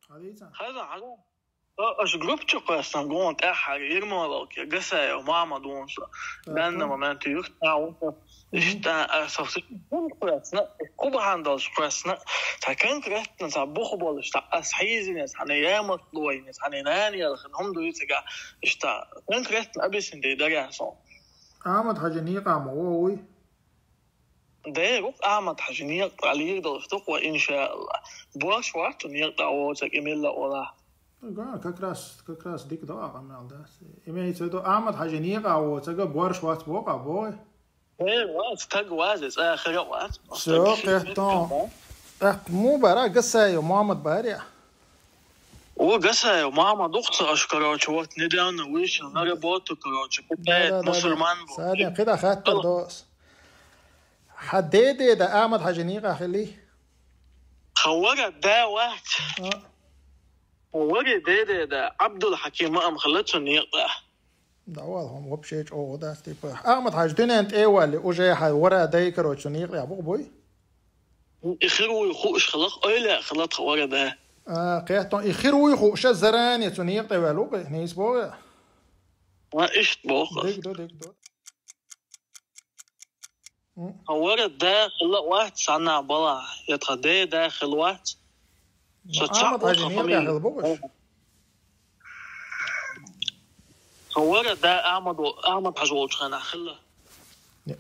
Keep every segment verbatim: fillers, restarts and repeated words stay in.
Хаза, хаза. Аша группа чу кхоьссина гон тӀаьххьара Ермоловки, Гасаев Мамадунса. Данный момент юрт а ву. Иштта а совсем кхоьссина, кху бахьана долуш кхоьссина, цхьа конкретно цхьа бух болуш, цхьа ас хьийзина, цхьа ямартло йина, цхьа нана ялхина, хӀума дуй цига, иштта конкретно объяснить дара сон. Ахьмад-Хьажин некъа ма вогӀуй? Дера ву Ахьмад-Хьажин некъа тӀе лийр долуш ду-кх вай, иншааллахӀ. Борш вац цу некъа тӀе воцург и милла а валахь. Га, как раз, как раз дика до а къамел дац. Имеется в виду, Ахьмад-Хьажин некъа воцург борш вац боху, боху? Дера вац, стаг вац, цӀа хир а вац. Всё, кхетон. ТӀаккха муха бара, Гасаев Мухьаммад бара? О, Гасаев Мухьаммад ду-кх цо аша, короче, вот недавно вышел на работу, короче, пытает мусульман был. Саден, кхидӀа хаттар до ас. Хьан деда Ахьмад-Хьажин некъа хилий? Хьан вара да вац? А. Хьан вара деда Абдул-Хьаким а ма хилла цу некъа тӀе. Да валла, хӀума вообще чӀогӀа дац, типа. Ахьмад-Хьажа дуьнен тӀе а валле, уже хьан вара дай, короче, цу некъа тӀе бу-кх буй? И хир вуй хууш хилла-кх, ойла а хилла тхан вара да. А, кхетон, и хир вуй хууш а заранее цу некъа тӀе ваьлла ву-кх, нийса боху? Ма иштта боху. Дика ду, дика ду. Хьан вара да хилла а вац цхьанна балахь, я тхан деда хилла вац. Со цхьаъ ву тхан фамилия. Ахьмад-Хьажин некъа хилла боху уьш? Сан вара да Ахьмад, Ахьмад-Хьажа волчу хенахь хилла.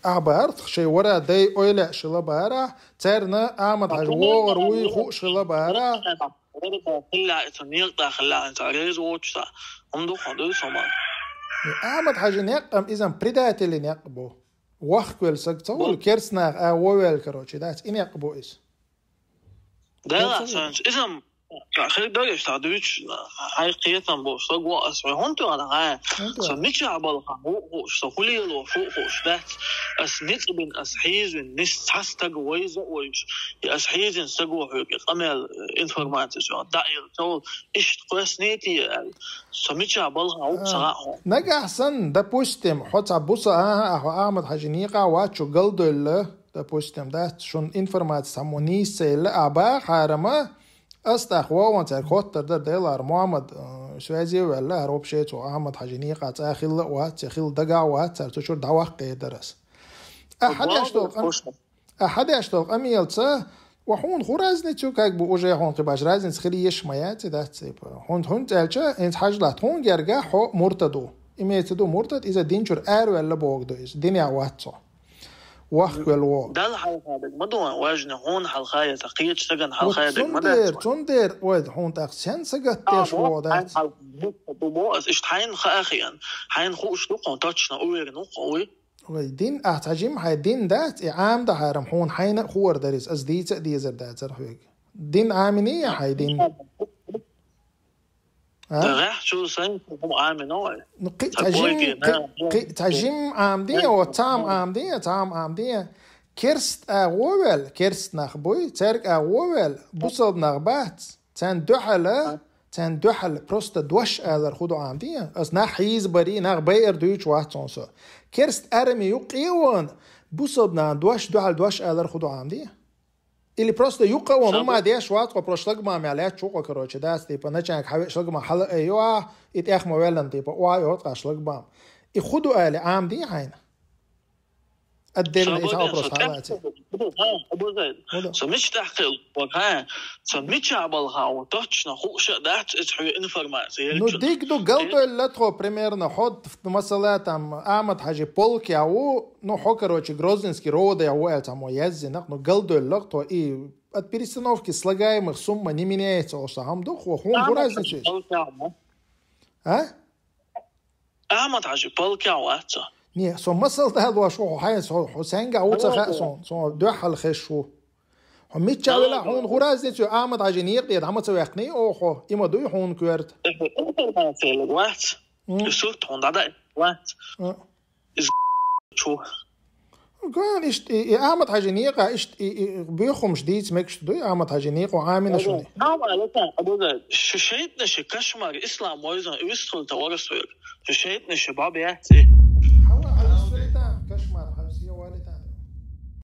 Ахьа бара тхан шайн вара дай ойла а шилла бара, царна Ахьмад-Хьажа вогӀур вуй хууш хилла бара. Вара да хилла, и цу некъа тӀе хилла, цхьа реза воцуш цхьа. ХӀума ду-кх хьо дуй со ма. Ахьмад-Хьажин некъ-м иза-м предателийн некъ бу. Вахкавелла саг ца волу, керста наха а вовелла, короче, дац, и некъ бу иза. Дела санчу, иза-м хир дара, иштта дуьйцуш, хьайн кхетам болуш саг ву ас, вай хӀунда тоьхна хьайн? Со мичахь балхахь ву а хууш, со хӀун лелош ву а хууш дац. Ас ницкъ бина, ас хьийзавина, нисса цхьа стаг вайза а вайзаш, и ас хьийзина стаг ву хьоьга къамел, информаци со дӀа а елла ца волу, иштта кхоьссиний те аьлла. Со мичахь балхахь ву а ца хаьа хьуна. Нагахь санна, допустим, хьо цхьа буса, ахьа, ахьа Ахьмад-Хьажин некъа вац, шу галдевлла, допустим, дац, шуна информаци цхьаммо нийса ца елла, ахьа баха хьарама, ас тӀаккха вогӀун цаьрга хоттар дара, Делахь, Мухьаммад, э, связе а ваьлла, хӀара вообще цо Ахьмад-Хьажин некъа цӀа хилла а вац, я хилла дагахь а вац, цара цу чуьра дӀаваккха а дара ас. Ахьа деш долу къам-, ахьа деш долу къамелаца, ва хьуна хӀун разница ю, как бы уже хьуна кхин баш разница хила еш ма яц, дац, типа. ХӀунда, хӀунда аьлча, хӀинца хьажа латта, хьуна гергахь хьо муртад ву. Имеется в виду, муртад, иза дин чуьра араваьлла бохург ду иза, динехь вац цо. Вахкавелла вогӀу. Далла хьалха дерг ма ду вайн, важно, хьуна хьалха я, ца кхечу стагана хьалха дерг ма дац вайн. Цундела, цундела, вай, хьуна тӀаккха сен сагатдеш вогӀу дац. Ду бо ас, иштта хьайна хаа хиъна, хьайна хууш ду-кх хьуна, точно уверен ву-кх хьо, вуй. Вай дин, ахьа цхьа жимма хьайн дин дац, и Ӏамадан хьарам хьуна хьайна а хуур дара иза, ас дийца а дезар дацара хьоьга. Дин Ӏаминий хьайн дин? А? Дагахьчул сайн хӀума Ӏамино вай? Ну, кхин а цхьа жимма, кхин а цхьа жимма Ӏамадий, вот цхьа Ӏамадий, цхьа Ӏамадий. Керста агӀо ваьлла, керста нах буй, цаьрга агӀо ваьлла, бусалба нах бац. Царна дуьхьал, царна дуьхьал просто дош алар хӀун ду Ӏамадий? Ас нах хьийзабарий, нах байар дуьйцуш вац хьуна со. Керста арми юккъе а вахана, бусалба нахана дош, дуьхьал дош алар хӀун ду Ӏамадий? Или просто юккъе а вахана, хӀума деш вац хьо, просто шлагбаум яьлла лаьтташ ву хьо, короче, дац, типа, начальник хьан веа шлагбаум хьала а айо, и тӀех ма ваьллина, типа, охьа а йо тхан шлагбаум. И хӀун ду али Ӏамадий хьайна? Отдельно и цхьа вопрос хьалаций. Со мича тӀехь кхиъна вара, хьа? Со мичахь балхахь ву, точно хууш а дац иза хьоьга информация. Ну, дика ду, галдевлла тхо примерно, хьо, масала, там, Ахьмад-Хьажин полкехь ву, ну, хьо, короче, грозненский родехь ву аьлла цхьаммо яздина-кх, ну, галдевлла-кх тхо, и от перестановки слагаемых сумма не меняется, олуш цхьа хӀума ду-кх, хьуна хӀун разница ю иза? А? Ахьмад-Хьажин полкехь вац со. Не, со масал далош ву хьо, хьайн со, хьо сенга ву ца хаьа суна, со дуьхьал хезаш ву. Хьо миччахь велахь, хьуна хӀун разница ю, Ахьмад-Хьажин некъа тӀера хьан ма ца ваьккхиний оха хьо, и ма дуй хьуна коьрта. Информация вац. И сурт хьуна дӀадаьлла вац. Иза чу. Ган, иштта, и, и Ахьмад-Хьажин некъа, иштта, и, и, боьха хӀумаш дийца мегаш ду, Ахьмад-Хьажин некъо Ӏамийна шуна. Шу шайтӀанаш, кошмар, ислам вайзан, вистхуьлта вара соьга. Шу шайтӀанаш, баба яц и.